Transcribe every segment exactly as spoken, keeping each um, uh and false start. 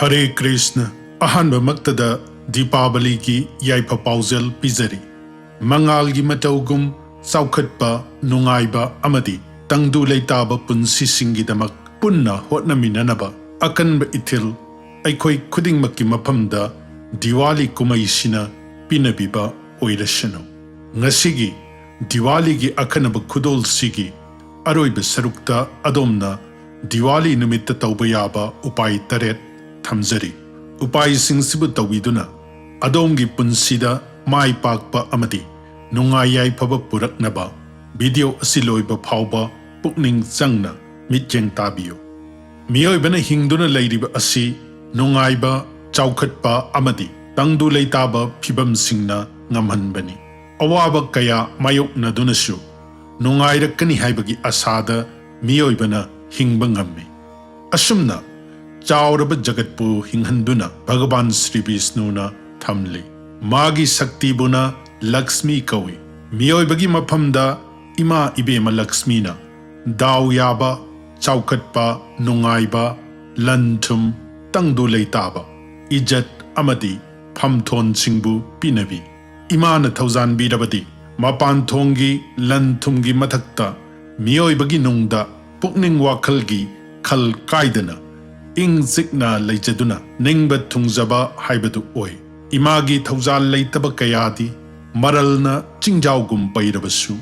ꯍꯔꯦ ꯀ꯭ꯔꯤꯁꯅ꯫ ꯑꯍꯥꯟꯕꯃꯛꯇꯗ ꯗꯤꯄꯥꯕꯂꯤꯒꯤ ꯌꯥꯏꯐ ꯄꯥꯎꯖꯦꯜ ꯄꯤꯖꯔꯤ꯫ ꯃꯉꯥꯜꯒꯤ ꯃꯇꯧꯒꯨꯝ ꯆꯥꯎꯈꯠꯄ, ꯅꯨꯡꯉꯥꯏꯕ ꯑꯃꯗꯤ ꯇꯪꯗꯨ ꯂꯩꯇꯥꯕ ꯄꯨꯟꯁꯤꯁꯤꯡꯒꯤꯗꯃꯛ ꯄꯨꯟꯅ ꯍꯣꯠꯅꯃꯤꯟꯅꯅꯕ ꯑꯀꯟꯕ ꯏꯊꯤꯜ ꯑꯩꯈꯣꯏ ꯈꯨꯗꯤꯡꯃꯛꯀꯤ ꯃꯐꯝꯗ ꯗꯤꯋꯥꯂꯤ ꯀꯨꯝꯍꯩꯁꯤꯅ ꯄꯤꯅꯕꯤꯕ ꯑꯣꯏꯔꯁꯅꯨ꯫ ꯉꯁꯤꯒꯤ ꯗꯤꯋꯥꯂꯤꯒꯤ ꯑꯈꯟꯅꯕ ꯈꯨꯗꯣꯜꯁꯤꯒꯤ ꯑꯔꯣꯏꯕ ꯁꯔꯨꯛꯇ ꯑꯗꯣꯝꯅ ꯗꯤꯋꯥꯂꯤ ꯅꯨꯃꯤꯠꯇ ꯇꯧꯕ ꯌꯥꯕ ꯎꯄꯥꯏ ꯇꯔꯦꯠ ꯊꯝꯖꯔꯤ꯫ ꯎꯄꯥꯏꯁꯤꯡꯁꯤꯕꯨ ꯇꯧꯕꯤꯗꯨꯅ ꯑꯗꯣꯝꯒꯤ ꯄꯨꯟꯁꯤꯗ ꯃꯥꯏ ꯄꯥꯛꯄ ꯑꯃꯗꯤ ꯅꯨꯡꯉꯥꯏ ꯌꯥꯏꯐꯕ ꯄꯨꯔꯛꯅꯕ ꯚꯤꯗꯤꯑꯣ ꯑꯁꯤ ꯂꯣꯏꯕ ꯐꯥꯎꯕ ꯄꯨꯛꯅꯤꯡ ꯆꯪꯅ ꯃꯤꯠꯌꯦꯡ ꯇꯥꯕꯤꯌꯨ꯫ ꯃꯤꯑꯣꯏꯕꯅ ꯍꯤꯡꯗꯨꯅ ꯂꯩꯔꯤꯕ ꯑꯁꯤ ꯅꯨꯡꯉꯥꯏꯕ, ꯆꯥꯎꯈꯠꯄ ꯑꯃꯗꯤ ꯇꯪꯗꯨ ꯂꯩꯇꯥꯕ ꯐꯤꯚꯝꯁꯤꯡꯅ ꯉꯝꯍꯟꯕꯅꯤ꯫ ꯑꯋꯥꯕ ꯀꯌꯥ ꯃꯥꯌꯣꯛꯅꯗꯨꯅꯁꯨ ꯅꯨꯡꯉꯥꯏꯔꯛꯀꯅꯤ ꯍꯥꯏꯕꯒꯤ ꯑꯁꯥꯗ ꯃꯤꯑꯣꯏꯕꯅ ꯍꯤꯡꯕ ꯉꯝꯃꯤ꯫ ꯑꯁꯨꯝꯅ ꯆꯥꯎꯔꯕ ꯖꯒꯠꯄꯨ ꯍꯤꯡꯍꯟꯗꯨꯅ ꯚꯒꯋꯥꯟ ꯁ꯭ꯔꯤ ꯕꯤꯁꯅꯨꯅ ꯊꯝꯂꯤ꯫ ꯃꯥꯒꯤ ꯁꯛꯇꯤꯕꯨꯅ ꯂꯛꯁꯃꯤ ꯀꯧꯏ꯫ ꯃꯤꯑꯣꯏꯕꯒꯤ ꯃꯐꯝꯗ ꯏꯃꯥ ꯏꯕꯦꯝꯃ ꯂꯛꯁꯃꯤꯅ ꯗꯥꯎ ꯌꯥꯕ, ꯆꯥꯎꯈꯠꯄ, ꯅꯨꯡꯉꯥꯏꯕ, ꯂꯟ ꯊꯨꯝ, ꯇꯪꯗꯨ ꯂꯩꯇꯥꯕ, ꯏꯖꯠ ꯑꯃꯗꯤ ꯐꯝꯊꯣꯟꯁꯤꯡꯕꯨ ꯄꯤꯅꯕꯤ꯫ ꯏꯃꯥꯅ ꯊꯧꯖꯥꯟꯕꯤꯔꯕꯗꯤ ꯃꯄꯥꯟ ꯊꯣꯡꯒꯤ ꯂꯟ ꯊꯨꯝꯒꯤ ꯃꯊꯛꯇ ꯃꯤꯑꯣꯏꯕꯒꯤ ꯅꯨꯡꯗ ꯄꯨꯛꯅꯤꯡ ꯋꯥꯈꯜꯒꯤ ꯈꯜ ꯀꯥꯏꯗꯅ ꯏꯪ ꯆꯤꯛꯅ ꯂꯩꯖꯗꯨꯅ ꯅꯤꯡꯕ ꯊꯨꯡꯖꯕ ꯍꯥꯏꯕꯗꯨ ꯑꯣꯏ꯫ ꯏꯃꯥꯒꯤ ꯊꯧꯖꯥꯜ ꯂꯩꯇꯕ ꯀꯌꯥꯗꯤ ꯃꯔꯜꯅ ꯆꯤꯡꯖꯥꯎꯒꯨꯝ ꯄꯩꯔꯕꯁꯨ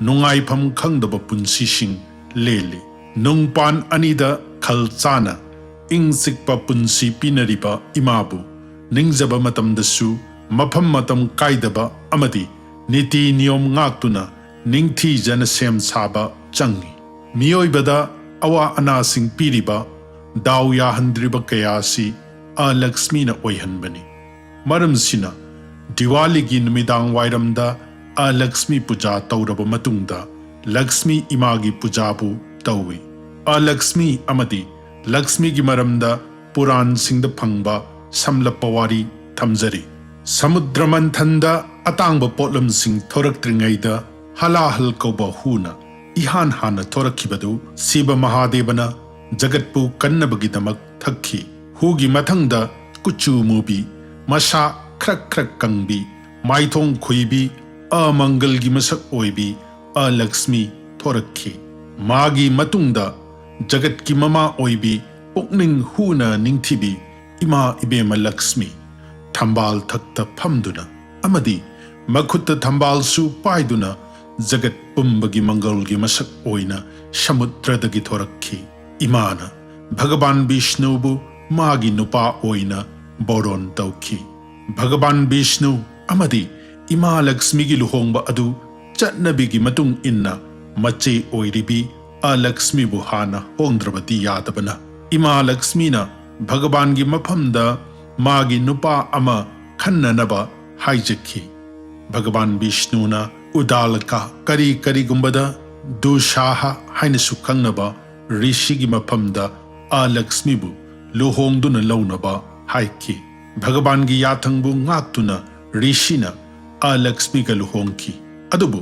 ꯅꯨꯡꯉꯥꯏꯐꯝ ꯈꯪꯗꯕ ꯄꯨꯟꯁꯤꯁꯤꯡ ꯂꯦꯜꯂꯤ꯫ ꯅꯨꯡꯄꯥꯟ ꯑꯅꯤꯗ ꯈꯜ ꯆꯥꯅ ꯏꯪ ꯆꯤꯛꯄ ꯄꯨꯟꯁꯤ ꯄꯤꯅꯔꯤꯕ ꯏꯃꯥꯕꯨ ꯅꯤꯡꯖꯕ ꯃꯇꯝꯗꯁꯨ ꯃꯐꯝ ꯃꯇꯝ ꯀꯥꯏꯗꯕ ꯑꯃꯗꯤ ꯅꯤꯇꯤ ꯅꯤꯌꯣꯝ ꯉꯥꯛꯇꯨꯅ ꯅꯤꯡꯊꯤꯖꯅ ꯁꯦꯝ ꯁꯥꯕ ꯆꯪꯏ꯫ ꯃꯤꯑꯣꯏꯕꯗ ꯑꯋꯥ ꯑꯅꯥꯁꯤꯡ ꯄꯤꯔꯤꯕ, ꯗꯥꯎ ꯌꯥꯍꯟꯗ꯭ꯔꯤꯕ ꯀꯌꯥ ꯑꯁꯤ ꯑꯂꯛꯁꯃꯤꯅ ꯑꯣꯏꯍꯟꯕꯅꯤ꯫ ꯃꯔꯝꯁꯤꯅ ꯗꯤꯋꯥꯂꯤꯒꯤ ꯅꯨꯃꯤꯗꯥꯡ ꯋꯥꯏꯔꯝꯗ ꯑꯂꯛꯁꯃꯤ ꯄꯨꯖꯥ ꯇꯧꯔꯕ ꯃꯇꯨꯡꯗ ꯂꯛꯁꯃꯤ ꯏꯃꯥꯒꯤ ꯄꯨꯖꯥꯕꯨ ꯇꯧꯏ꯫ ꯑꯂꯛꯁꯃꯤ ꯑꯃꯗꯤ ꯂꯛꯁꯃꯤꯒꯤ ꯃꯔꯝꯗ ꯄꯨꯔꯥꯟꯁꯤꯡꯗ ꯐꯪꯕ ꯁꯝꯂꯞꯄ ꯋꯥꯔꯤ ꯊꯝꯖꯔꯤ꯫ ꯁꯃꯨꯗ꯭ꯔ ꯃꯟꯊꯟꯗ ꯑꯇꯥꯡꯕ ꯄꯣꯠꯂꯝꯁꯤꯡ ꯊꯣꯔꯛꯇ꯭ꯔꯤꯉꯩꯗ ꯍꯂꯥꯍꯜ ꯀꯧꯕ ꯍꯨꯅ ꯏꯍꯥꯟ ꯍꯥꯟꯅ ꯊꯣꯔꯛꯈꯤꯕꯗꯨ ꯁꯤꯕ ꯃꯍꯥꯗꯦꯕꯅ ꯖꯒꯠꯄꯨ ꯀꯟꯅꯕꯒꯤꯗꯃꯛ ꯊꯛꯈꯤ꯫ ꯍꯨꯒꯤ ꯃꯊꯪꯗ ꯀꯨꯆꯨ ꯃꯨꯕꯤ, ꯃꯁꯥ ꯈ꯭ꯔꯛ ꯈ꯭ꯔꯛ ꯀꯪꯕꯤ, ꯃꯥꯏꯊꯣꯡ ꯈꯨꯏꯕꯤ, ꯑꯃꯪꯒꯜꯒꯤ ꯃꯁꯛ ꯑꯣꯏꯕꯤ ꯑꯂꯛꯁꯃꯤ ꯊꯣꯔꯛꯈꯤ꯫ ꯃꯥꯒꯤ ꯃꯇꯨꯡꯗ ꯖꯒꯠꯀꯤ ꯃꯃꯥ ꯑꯣꯏꯕꯤ, ꯄꯨꯛꯅꯤꯡ ꯍꯨꯅ ꯅꯤꯡꯊꯤꯕꯤ ꯏꯃꯥ ꯏꯕꯦꯝꯃ ꯂꯛꯁꯃꯤ ꯊꯝꯕꯥꯜ ꯊꯛꯇ ꯐꯝꯗꯨꯅ ꯑꯃꯗꯤ ꯃꯈꯨꯠꯇ ꯊꯝꯕꯥꯜꯁꯨ ꯄꯥꯏꯗꯨꯅ ꯖꯒꯠ ꯄꯨꯝꯕꯒꯤ ꯃꯪꯒꯜꯒꯤ ꯃꯁꯛ ꯑꯣꯏꯅ ꯁꯃꯨꯗ꯭ꯔꯗꯒꯤ ꯊꯣꯔꯛꯈꯤ꯫ ꯏꯃꯥꯅ ꯚꯒꯕꯥꯟ ꯕꯤꯁꯅꯨꯕꯨ ꯃꯥꯒꯤ ꯅꯨꯄꯥ ꯑꯣꯏꯅ ꯕꯣꯔꯣꯟ ꯇꯧꯈꯤ꯫ ꯚꯒꯕꯥꯟ ꯕꯤꯁꯅꯨ ꯑꯃꯗꯤ ꯏꯃꯥ ꯂꯛꯁꯃꯤꯒꯤ ꯂꯨꯍꯣꯡꯕ ꯑꯗꯨ ꯆꯠꯅꯕꯤꯒꯤ ꯃꯇꯨꯡ ꯏꯟꯅ ꯃꯆꯦ ꯑꯣꯏꯔꯤꯕꯤ ꯑꯂꯛꯁꯃꯤꯕꯨ ꯍꯥꯟꯅ ꯍꯣꯡꯗ꯭ꯔꯕꯗꯤ ꯌꯥꯗꯕꯅ, ꯏꯃꯥ ꯂꯛꯁꯃꯤꯅ ꯚꯒꯕꯥꯟꯒꯤ ꯃꯐꯝꯗ ꯃꯥꯒꯤ ꯅꯨꯄꯥ ꯑꯃ ꯈꯟꯅꯅꯕ ꯍꯥꯏꯖꯈꯤ꯫ ꯚꯒꯕꯥꯟ ꯕꯤꯁꯅꯨꯅ ꯎꯗꯥꯂꯀꯥ, ꯀꯔꯤ ꯀꯔꯤꯒꯨꯝꯕꯗ ꯗꯨꯁꯥꯍ ꯍꯥꯏꯅꯁꯨ ꯈꯪꯅꯕ ꯔꯤꯁꯤꯒꯤ ꯃꯐꯝꯗ ꯑꯂꯛꯁꯃꯤꯕꯨ ꯂꯨꯍꯣꯡꯗꯨꯅ ꯂꯧꯅꯕ ꯍꯥꯏꯈꯤ꯫ ꯚꯒꯕꯥꯟꯒꯤ ꯌꯥꯊꯪꯕꯨ ꯉꯥꯛꯇꯨꯅ ꯔꯤꯁꯤꯅ ꯑꯂꯛꯁꯃꯤꯒ ꯂꯨꯍꯣꯡꯈꯤ꯫ ꯑꯗꯨꯕꯨ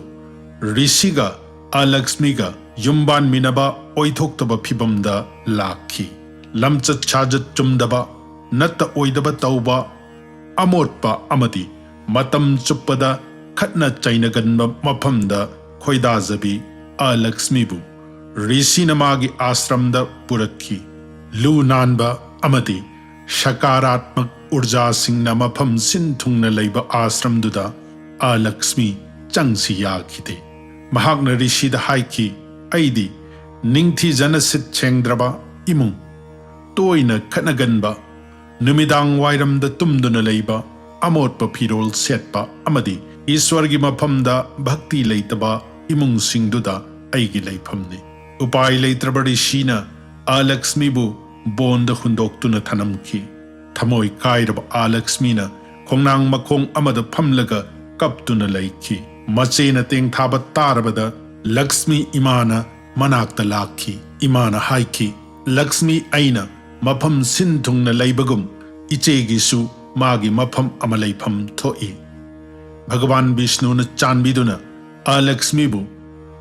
ꯔꯤꯁꯤꯒ ꯑꯂꯛꯁꯃꯤꯒ ꯌꯨꯝꯕꯥꯟꯃꯤꯟꯅꯕ ꯑꯣꯏꯊꯣꯛꯇꯕ ꯐꯤꯚꯝꯗ ꯂꯥꯛꯈꯤ꯫ ꯂꯝꯆꯠ ꯁꯥꯖꯠ ꯆꯨꯝꯗꯕ, ꯅꯠꯇ ꯑꯣꯏꯗꯕ ꯇꯧꯕ, ꯑꯃꯣꯠꯄ ꯑꯃꯗꯤ ꯃꯇꯝ ꯆꯨꯞꯄꯗ ꯈꯠꯅ ꯆꯩꯅꯒꯟꯕ ꯃꯐꯝꯗ ꯈꯣꯏꯗꯥꯖꯕꯤ ꯑꯂꯛꯁꯃꯤꯕꯨ ꯔꯤꯁꯤꯅ ꯃꯥꯒꯤ ꯑꯥꯁ꯭ꯔꯝꯗ ꯄꯨꯔꯛꯈꯤ꯫ ꯂꯨ ꯅꯥꯟꯕ ꯑꯃꯗꯤ ꯁꯀꯥꯔꯥꯠꯃꯛ ꯎꯔꯖꯥꯁꯤꯡꯅ ꯃꯐꯝ ꯁꯤꯟ ꯊꯨꯡꯅ ꯂꯩꯕ ꯑꯥꯁ꯭ꯔꯝꯗꯨꯗ ꯑꯂꯛꯁꯃꯤ ꯆꯪꯁꯤ ꯌꯥꯈꯤꯗꯦ꯫ ꯃꯍꯥꯛꯅ ꯔꯤꯁꯤꯗ ꯍꯥꯏꯈꯤ, "ꯑꯩꯗꯤ ꯅꯤꯡꯊꯤꯖꯅ ꯁꯤꯠ ꯁꯦꯡꯗ꯭ꯔꯕ ꯏꯃꯨꯡ, ꯇꯣꯏꯅ ꯈꯠꯅꯒꯟꯕ, ꯅꯨꯃꯤꯗꯥꯡ ꯋꯥꯏꯔꯝꯗ ꯇꯨꯝꯗꯨꯅ ꯂꯩꯕ, ꯑꯃꯣꯠꯄ ꯐꯤꯔꯣꯜ ꯁꯦꯠꯄ ꯑꯃꯗꯤ ꯏꯁ꯭ꯋꯔꯒꯤ ꯃꯐꯝꯗ ꯚꯛꯇꯤ ꯂꯩꯇꯕ ꯏꯃꯨꯡꯁꯤꯡꯗꯨꯗ ꯑꯩꯒꯤ ꯂꯩꯐꯝꯅꯤ"꯫ ꯎꯄꯥꯏ ꯂꯩꯇ꯭ꯔꯕ ꯔꯤꯁꯤꯅ ꯑꯂꯛꯁꯃꯤꯕꯨ ꯕꯣꯟꯗ ꯍꯨꯟꯗꯣꯛꯇꯨꯅ ꯊꯅꯝꯈꯤ꯫ ꯊꯃꯣꯏ ꯀꯥꯏꯔꯕ ꯑꯂꯛꯁꯃꯤꯅ ꯈꯣꯡꯅꯥꯡ ꯃꯈꯣꯡ ꯑꯃꯗ ꯐꯝꯂꯒ ꯀꯞꯇꯨꯅ ꯂꯩꯈꯤ꯫ ꯃꯆꯦꯅ ꯇꯦꯡꯊꯥꯕ ꯇꯥꯔꯕꯗ ꯂꯛꯁꯃꯤ ꯏꯃꯥꯅ ꯃꯅꯥꯛꯇ ꯂꯥꯛꯈꯤ꯫ ꯏꯃꯥꯅ ꯍꯥꯏꯈꯤ, "ꯂꯛꯁꯃꯤ ꯑꯩꯅ ꯃꯐꯝ ꯁꯤꯟ ꯊꯨꯡꯅ ꯂꯩꯕꯒꯨꯝ ꯏꯆꯦꯒꯤꯁꯨ ꯃꯥꯒꯤ ꯃꯐꯝ ꯑꯃ ꯂꯩꯐꯝ ꯊꯣꯛꯏ"꯫ ꯚꯒꯕꯥꯟ ꯕꯤꯁꯅꯨꯅ ꯆꯥꯟꯕꯤꯗꯨꯅ ꯑꯂꯛꯁꯃꯤꯕꯨ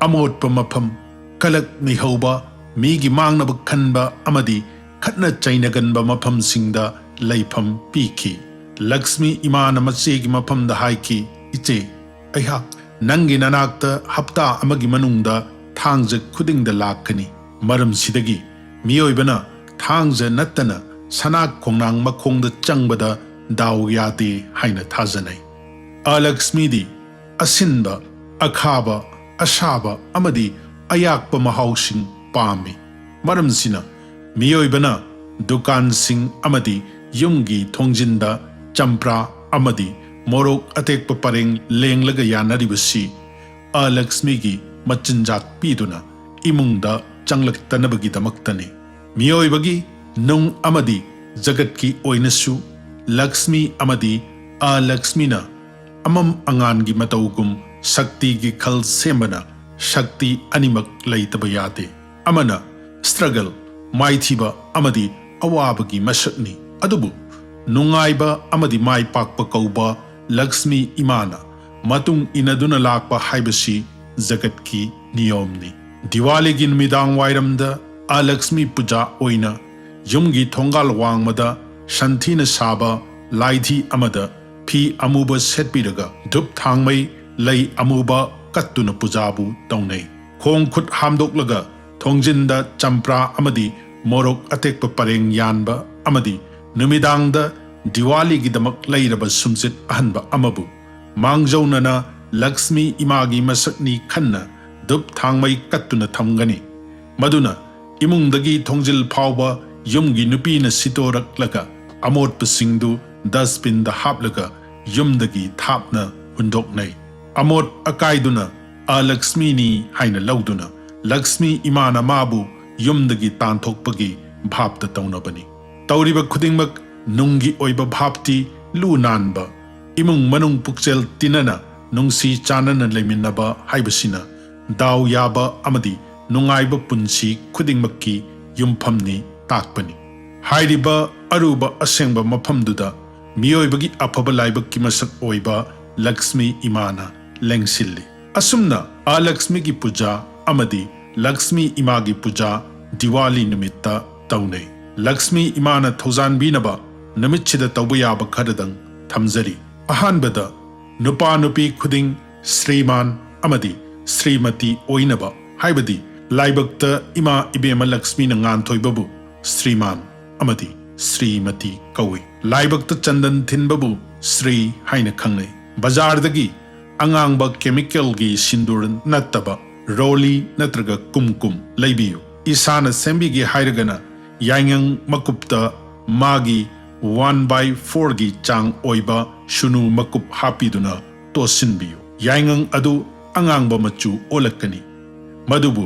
ꯑꯃꯣꯠꯄ ꯃꯐꯝ, ꯀꯂꯛ ꯃꯤꯍꯧꯕ, ꯃꯤꯒꯤ ꯃꯥꯡꯅꯕ ꯈꯟꯕ ꯑꯃꯗꯤ ꯈꯠꯅ ꯆꯩꯅꯒꯟꯕ ꯃꯐꯝꯁꯤꯡꯗ ꯂꯩꯐꯝ ꯄꯤꯈꯤ꯫ ꯂꯛꯁꯃꯤ ꯏꯃꯥꯅ ꯃꯆꯦꯒꯤ ꯃꯐꯝꯗ ꯍꯥꯏꯈꯤ, "ꯏꯆꯦ, ꯑꯩꯍꯥꯛ ꯅꯪꯒꯤ ꯅꯅꯥꯛꯇ ꯍꯞꯇꯥ ꯑꯃꯒꯤ ꯃꯅꯨꯡꯗ ꯊꯥꯡꯖ ꯈꯨꯗꯤꯡꯗ ꯂꯥꯛꯀꯅꯤ꯫ ꯃꯔꯝꯁꯤꯗꯒꯤ ꯃꯤꯑꯣꯏꯕꯅ ꯊꯥꯡꯖ ꯅꯠꯇꯅ ꯁꯅꯥ ꯈꯣꯡꯅꯥꯡ ꯃꯈꯣꯡꯗ ꯆꯪꯕꯗ ꯗꯥꯎ ꯌꯥꯗꯦ ꯍꯥꯏꯅ ꯊꯥꯖꯅꯩ"꯫ ꯑꯂꯛꯁꯃꯤꯗꯤ ꯑꯁꯤꯟꯕ, ꯑꯈꯥꯕ, ꯑꯁꯥꯕ ꯑꯃꯗꯤ ꯑꯌꯥꯛꯄ ꯃꯍꯥꯎꯁꯤꯡ ꯄꯥꯝꯃꯤ꯫ ꯃꯔꯝꯁꯤꯅ ꯃꯤꯑꯣꯏꯕꯅ ꯗꯨꯀꯥꯟꯁꯤꯡ ꯑꯃꯗꯤ ꯌꯨꯝꯒꯤ ꯊꯣꯡꯖꯤꯟꯗ ꯆꯝꯄ꯭ꯔꯥ ꯑꯃꯗꯤ ꯃꯣꯔꯣꯛ ꯑꯇꯦꯛꯄ ꯄꯔꯦꯡ ꯂꯦꯡꯂꯒ ꯌꯥꯅꯔꯤꯕꯁꯤ ꯑꯂꯛꯁꯃꯤꯒꯤ ꯃꯆꯤꯟꯖꯥꯛ ꯄꯤꯗꯨꯅ ꯏꯃꯨꯡꯗ ꯆꯪꯂꯛꯇꯅꯕꯒꯤꯗꯃꯛꯇꯅꯤ꯫ ꯃꯤꯑꯣꯏꯕꯒꯤ ꯅꯨꯡ ꯑꯃꯗꯤ ꯖꯒꯠꯀꯤ ꯑꯣꯏꯅꯁꯨ ꯂꯛꯁꯃꯤ ꯑꯃꯗꯤ ꯑꯂꯛꯁꯃꯤꯅ ꯑꯃꯝ ꯑꯉꯥꯟꯒꯤ ꯃꯇꯧꯒꯨꯝ ꯁꯛꯇꯤꯒꯤ ꯈꯜ ꯁꯦꯝꯕꯅ ꯁꯛꯇꯤ ꯑꯅꯤꯃꯛ ꯂꯩꯇꯕ ꯌꯥꯗꯦ꯫ ꯑꯃꯅ struggle, ꯃꯥꯏꯊꯤꯕ ꯑꯃꯗꯤ ꯑꯋꯥꯕꯒꯤ ꯃꯁꯛꯅꯤ꯫ ꯑꯗꯨꯕꯨ ꯅꯨꯡꯉꯥꯏꯕ ꯑꯃꯗꯤ ꯃꯥꯏ ꯄꯥꯛꯄ ꯀꯧꯕ ꯂꯛꯁꯃꯤ ꯏꯃꯥꯅ ꯃꯇꯨꯡ ꯏꯟꯅꯗꯨꯅ ꯂꯥꯛꯄ ꯍꯥꯏꯕꯁꯤ ꯖꯒꯠꯀꯤ ꯅꯤꯌꯣꯝꯅꯤ꯫ ꯗꯤꯋꯥꯂꯤꯒꯤ ꯅꯨꯃꯤꯗꯥꯡ ꯋꯥꯏꯔꯝꯗ ꯑꯂꯛꯁꯃꯤ ꯄꯨꯖꯥ ꯑꯣꯏꯅ ꯌꯨꯝꯒꯤ ꯊꯣꯡꯒꯥꯜ ꯋꯥꯡꯃꯗ ꯁꯟꯊꯤꯅ ꯁꯥꯕ ꯂꯥꯏꯙꯤ ꯑꯃꯗ ꯐꯤ ꯑꯃꯨꯕ ꯁꯦꯠꯄꯤꯔꯒ ꯙꯨꯞ ꯊꯥꯡꯃꯩ ꯂꯩ ꯑꯃꯨꯕ ꯀꯠꯇꯨꯅ ꯄꯨꯖꯥꯕꯨ ꯇꯧꯅꯩ꯫ ꯈꯣꯡ ꯈꯨꯠ ꯍꯥꯝꯗꯣꯛꯂꯒ ꯊꯣꯡꯖꯤꯟꯗ ꯆꯝꯄ꯭ꯔꯥ ꯑꯃꯗꯤ ꯃꯣꯔꯣꯛ ꯑꯇꯦꯛꯄ ꯄꯔꯦꯡ ꯌꯥꯟꯕ ꯑꯃꯗꯤ ꯅꯨꯃꯤꯗꯥꯡꯗ ꯗꯤꯋꯥꯂꯤꯒꯤꯗꯃꯛ ꯂꯩꯔꯕ ꯁꯨꯝꯆꯤꯠ ꯑꯍꯟꯕ ꯑꯃꯕꯨ ꯃꯥꯡꯖꯧꯅꯅ ꯂꯛꯁꯃꯤ ꯏꯃꯥꯒꯤ ꯃꯁꯛꯅꯤ ꯈꯟꯅ ꯙꯨꯞ ꯊꯥꯡꯃꯩ ꯀꯠꯇꯨꯅ ꯊꯝꯒꯅꯤ꯫ ꯃꯗꯨꯅ ꯏꯃꯨꯡꯗꯒꯤ ꯊꯣꯡꯖꯤꯜ ꯐꯥꯎꯕ ꯌꯨꯝꯒꯤ ꯅꯨꯄꯤꯅ ꯁꯤꯠꯇꯣꯔꯛꯂꯒ ꯑꯃꯣꯠꯄꯁꯤꯡꯗꯨ dustbinꯗ ꯍꯥꯞꯂꯒ ꯌꯨꯝꯗꯒꯤ ꯊꯥꯞꯅ ꯍꯨꯟꯗꯣꯛꯅꯩ꯫ ꯑꯃꯣꯠ ꯑꯀꯥꯏꯗꯨꯅ ꯑꯂꯛꯁꯃꯤꯅꯤ ꯍꯥꯏꯅ ꯂꯧꯗꯨꯅ ꯂꯛꯁꯃꯤ ꯏꯃꯥꯅ ꯃꯥꯕꯨ ꯌꯨꯝꯗꯒꯤ ꯇꯥꯟꯊꯣꯛꯄꯒꯤ ꯚꯥꯞꯇ ꯇꯧꯅꯕꯅꯤ꯫ ꯇꯧꯔꯤꯕ ꯈꯨꯗꯤꯡꯃꯛ ꯅꯨꯡꯒꯤ ꯑꯣꯏꯕ ꯚꯥꯞꯇꯤ ꯂꯨ ꯅꯥꯟꯕ, ꯏꯃꯨꯡ ꯃꯅꯨꯡ ꯄꯨꯛꯆꯦꯜ ꯇꯤꯟꯅꯅ ꯅꯨꯡꯁꯤ ꯆꯥꯟꯅꯅ ꯂꯩꯃꯤꯟꯅꯕ ꯍꯥꯏꯕꯁꯤꯅ ꯗꯥꯎ ꯌꯥꯕ ꯑꯃꯗꯤ ꯅꯨꯡꯉꯥꯏꯕ ꯄꯨꯟꯁꯤ ꯈꯨꯗꯤꯡꯃꯛꯀꯤ ꯌꯨꯝꯐꯝꯅꯤ ꯇꯥꯛꯄꯅꯤ꯫ ꯍꯥꯏꯔꯤꯕ ꯑꯔꯨꯕ ꯑꯁꯦꯡꯕ ꯃꯐꯝꯗꯨꯗ ꯃꯤꯑꯣꯏꯕꯒꯤ ꯑꯐꯕ ꯂꯥꯏꯕꯛꯀꯤ ꯃꯁꯛ ꯑꯣꯏꯕ ꯂꯛꯁꯃꯤ ꯏꯃꯥꯅ ꯂꯦꯡꯁꯤꯜꯂꯤ꯫ ꯑꯁꯨꯝꯅ ꯑꯂꯛꯁꯃꯤꯒꯤ ꯄꯨꯖꯥ ꯑꯃꯗꯤ ꯂꯛꯁꯃꯤ ꯏꯃꯥꯒꯤ ꯄꯨꯖꯥ ꯗꯤꯋꯥꯂꯤ ꯅꯨꯃꯤꯠꯇ ꯇꯧꯅꯩ꯫ ꯂꯛꯁꯃꯤ ꯏꯃꯥꯅ ꯊꯧꯖꯥꯟꯕꯤꯅꯕ ꯅꯨꯃꯤꯠꯁꯤꯗ ꯇꯧꯕ ꯌꯥꯕ ꯈꯔꯗꯪ ꯊꯝꯖꯔꯤ꯫ ꯑꯍꯥꯟꯕꯗ, ꯅꯨꯄꯥ ꯅꯨꯄꯤ ꯈꯨꯗꯤꯡ ꯁ꯭ꯔꯤꯃꯥꯟ ꯑꯃꯗꯤ ꯁ꯭ꯔꯤꯃꯇꯤ ꯑꯣꯏꯅꯕ, ꯍꯥꯏꯕꯗꯤ ꯂꯥꯏꯕꯛꯇ ꯏꯃꯥ ꯏꯕꯦꯝꯃ ꯂꯛꯁꯃꯤꯅ ꯉꯥꯟꯊꯣꯏꯕꯕꯨ ꯁ꯭ꯔꯤꯃꯥꯟ ꯑꯃꯗꯤ ꯁ꯭ꯔꯤꯃꯇꯤ ꯀꯧꯏ꯫ ꯂꯥꯏꯕꯛꯇ ꯆꯟꯗꯟ ꯊꯤꯟꯕꯕꯨ ꯁ꯭ꯔꯤ ꯍꯥꯏꯅ ꯈꯪꯅꯩ꯫ ꯕꯖꯥꯔꯗꯒꯤ ꯑꯉꯥꯡꯕ ꯀꯦꯃꯤꯀꯦꯜꯒꯤ ꯁꯤꯟꯗꯨꯔ ꯅꯠꯇꯕ ꯔꯣꯂꯤ ꯅꯠꯇ꯭ꯔꯒ ꯀꯨꯝꯀꯨꯝ ꯂꯩꯕꯤꯌꯨ꯫ ꯏꯁꯥꯅ ꯁꯦꯝꯕꯤꯒꯦ ꯍꯥꯏꯔꯒꯅ ꯌꯥꯏꯉꯪ ꯃꯀꯨꯞꯇ ꯃꯥꯒꯤ ꯋꯥꯟ ꯕꯥꯏ ꯐꯣꯔꯒꯤ ꯆꯥꯡ ꯑꯣꯏꯕ ꯁꯨꯅꯨ ꯃꯀꯨꯞ ꯍꯥꯞꯄꯤꯗꯨꯅ ꯇꯣꯠꯁꯤꯟꯕꯤꯌꯨ꯫ ꯌꯥꯏꯉꯪ ꯑꯗꯨ ꯑꯉꯥꯡꯕ ꯃꯆꯨ ꯑꯣꯜꯂꯛꯀꯅꯤ꯫ ꯃꯗꯨꯕꯨ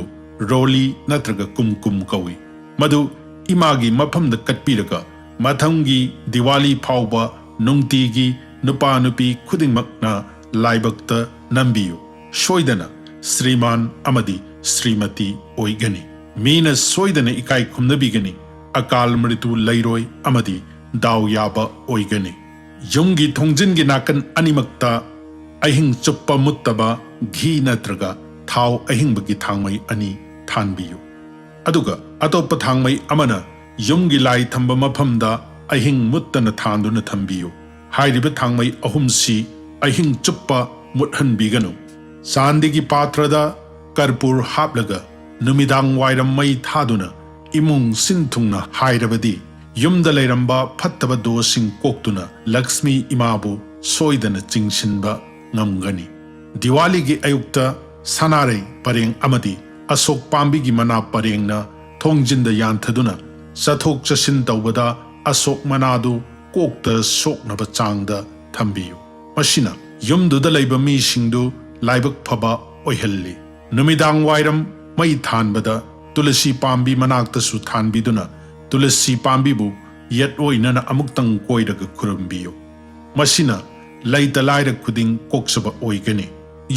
ꯔꯣꯂꯤ ꯅꯠꯇ꯭ꯔꯒ ꯀꯨꯝꯀꯨꯝ ꯀꯧꯏ꯫ ꯃꯗꯨ ꯏꯃꯥꯒꯤ ꯃꯐꯝꯗ ꯀꯠꯄꯤꯔꯒ ꯃꯊꯪꯒꯤ ꯗꯤꯋꯥꯂꯤ ꯐꯥꯎꯕ ꯅꯨꯡꯇꯤꯒꯤ ꯅꯨꯄꯥ ꯅꯨꯄꯤ ꯈꯨꯗꯤꯡꯃꯛꯅ ꯂꯥꯏꯕꯛꯇ ꯅꯝꯕꯤꯌꯨ꯫ ꯁꯣꯏꯗꯅ ꯁ꯭ꯔꯤꯃꯥꯟ ꯑꯃꯗꯤ ꯁ꯭ꯔꯤꯃꯇꯤ ꯑꯣꯏꯒꯅꯤ꯫ ꯃꯤꯅ ꯁꯣꯏꯗꯅ ꯏꯀꯥꯏ ꯈꯨꯝꯅꯕꯤꯒꯅꯤ꯫ ꯑꯀꯥꯜ ꯃ꯭ꯔꯤꯇꯨ ꯂꯩꯔꯣꯏ ꯑꯃꯗꯤ ꯗꯥꯎ ꯌꯥꯕ ꯑꯣꯏꯒꯅꯤ꯫ ꯌꯨꯝꯒꯤ ꯊꯣꯡꯖꯤꯟꯒꯤ ꯅꯥꯀꯟ ꯑꯅꯤꯃꯛꯇ ꯑꯍꯤꯡ ꯆꯨꯞꯄ ꯃꯨꯠꯇꯕ ꯘꯤ ꯅꯠꯇ꯭ꯔꯒ ꯊꯥꯎ ꯑꯍꯤꯡꯕꯒꯤ ꯊꯥꯡꯃꯩ ꯑꯅꯤ ꯊꯥꯟꯕꯤꯌꯨ꯫ ꯑꯗꯨꯒ ꯑꯇꯣꯞꯄ ꯊꯥꯡꯃꯩ ꯑꯃꯅ ꯌꯨꯝꯒꯤ ꯂꯥꯏ ꯊꯝꯕ ꯃꯐꯝꯗ ꯑꯍꯤꯡ ꯃꯨꯠꯇꯅ ꯊꯥꯟꯗꯨꯅ ꯊꯝꯕꯤꯌꯨ꯫ ꯍꯥꯏꯔꯤꯕ ꯊꯥꯡꯃꯩ ꯑꯍꯨꯝꯁꯤ ꯑꯍꯤꯡ ꯆꯨꯞꯄ ꯃꯨꯠꯍꯟꯕꯤꯒꯅꯨ꯫ ꯆꯥꯟꯗꯤꯒꯤ ꯄꯥꯇ꯭ꯔꯗ ꯀꯔꯄꯨꯔ ꯍꯥꯞꯂꯒ ꯅꯨꯃꯤꯗꯥꯡ ꯋꯥꯏꯔꯝ ꯃꯩ ꯊꯥꯗꯨꯅ ꯏꯃꯨꯡ ꯁꯤꯟ ꯊꯨꯡꯅ ꯍꯥꯏꯔꯕꯗꯤ ꯌꯨꯝꯗ ꯂꯩꯔꯝꯕ ꯐꯠꯇꯕ ꯗꯣꯁꯁꯤꯡ ꯀꯣꯛꯇꯨꯅ ꯂꯛꯁꯃꯤ ꯏꯃꯥꯕꯨ ꯁꯣꯏꯗꯅ ꯆꯤꯡꯁꯤꯟꯕ ꯉꯝꯒꯅꯤ꯫ ꯗꯤꯋꯥꯂꯤꯒꯤ ꯑꯌꯨꯛꯇ ꯁꯅꯥꯔꯩ ꯄꯔꯦꯡ ꯑꯃꯗꯤ ꯑꯁꯣꯛ ꯄꯥꯝꯕꯤꯒꯤ ꯃꯅꯥ ꯄꯔꯦꯡꯅ ꯊꯣꯡꯖꯤꯟꯗ ꯌꯥꯟꯊꯗꯨꯅ ꯆꯠꯊꯣꯛ ꯆꯠꯁꯤꯟ ꯇꯧꯕꯗ ꯑꯁꯣꯛ ꯃꯅꯥꯗꯨ ꯀꯣꯛꯇ ꯁꯣꯛꯅꯕ ꯆꯥꯡꯗ ꯊꯝꯕꯤꯌꯨ꯫ ꯃꯁꯤꯅ ꯌꯨꯝꯗꯨꯗ ꯂꯩꯕ ꯃꯤꯁꯤꯡꯗꯨ ꯂꯥꯏꯕꯛ ꯐꯕ ꯑꯣꯏꯍꯜꯂꯤ꯫ ꯅꯨꯃꯤꯗꯥꯡ ꯋꯥꯏꯔꯝ ꯃꯩ ꯊꯥꯟꯕꯗ ꯇꯨꯂꯁꯤ ꯄꯥꯝꯕꯤ ꯃꯅꯥꯛꯇꯁꯨ ꯊꯥꯟꯕꯤꯗꯨꯅ ꯇꯨꯂꯁꯤ ꯄꯥꯝꯕꯤꯕꯨ ꯌꯦꯠ ꯑꯣꯏꯅꯅ ꯑꯃꯨꯛꯇꯪ ꯀꯣꯏꯔꯒ ꯈꯨꯔꯨꯝꯕꯤꯌꯨ꯫ ꯃꯁꯤꯅ ꯂꯩꯇ ꯂꯥꯏꯔ ꯈꯨꯗꯤꯡ ꯀꯣꯛꯆꯕ ꯑꯣꯏꯒꯅꯤ꯫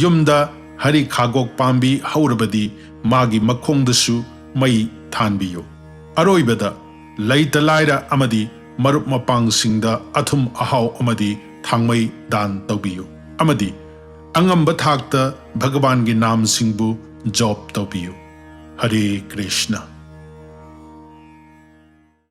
ꯌꯨꯝꯗ ꯍꯔꯤ ꯈꯥꯒꯣꯛ ꯄꯥꯝꯕꯤ ꯍꯧꯔꯕꯗꯤ ꯃꯥꯒꯤ ꯃꯈꯣꯡꯗꯁꯨ ꯃꯩ ꯊꯥꯟꯕꯤꯌꯨ꯫ ꯑꯔꯣꯏꯕꯗ, ꯂꯩꯇ ꯂꯥꯏꯔ ꯑꯃꯗꯤ ꯃꯔꯨꯞ ꯃꯄꯥꯡꯁꯤꯡꯗ ꯑꯊꯨꯝ ꯑꯍꯥꯎ ꯑꯃꯗꯤ ꯊꯥꯡꯃꯩ ꯗꯥꯟ ꯇꯧꯕꯤꯌꯨ ꯑꯃꯗꯤ ꯑꯉꯝꯕ ꯊꯥꯛꯇ ꯚꯒꯕꯥꯟꯒꯤ ꯅꯥꯝꯁꯤꯡꯕꯨ ꯖꯣꯞ ꯇꯧꯕꯤꯌꯨ꯫ ꯍꯔꯦ ꯀ꯭ꯔꯤꯁꯅ꯫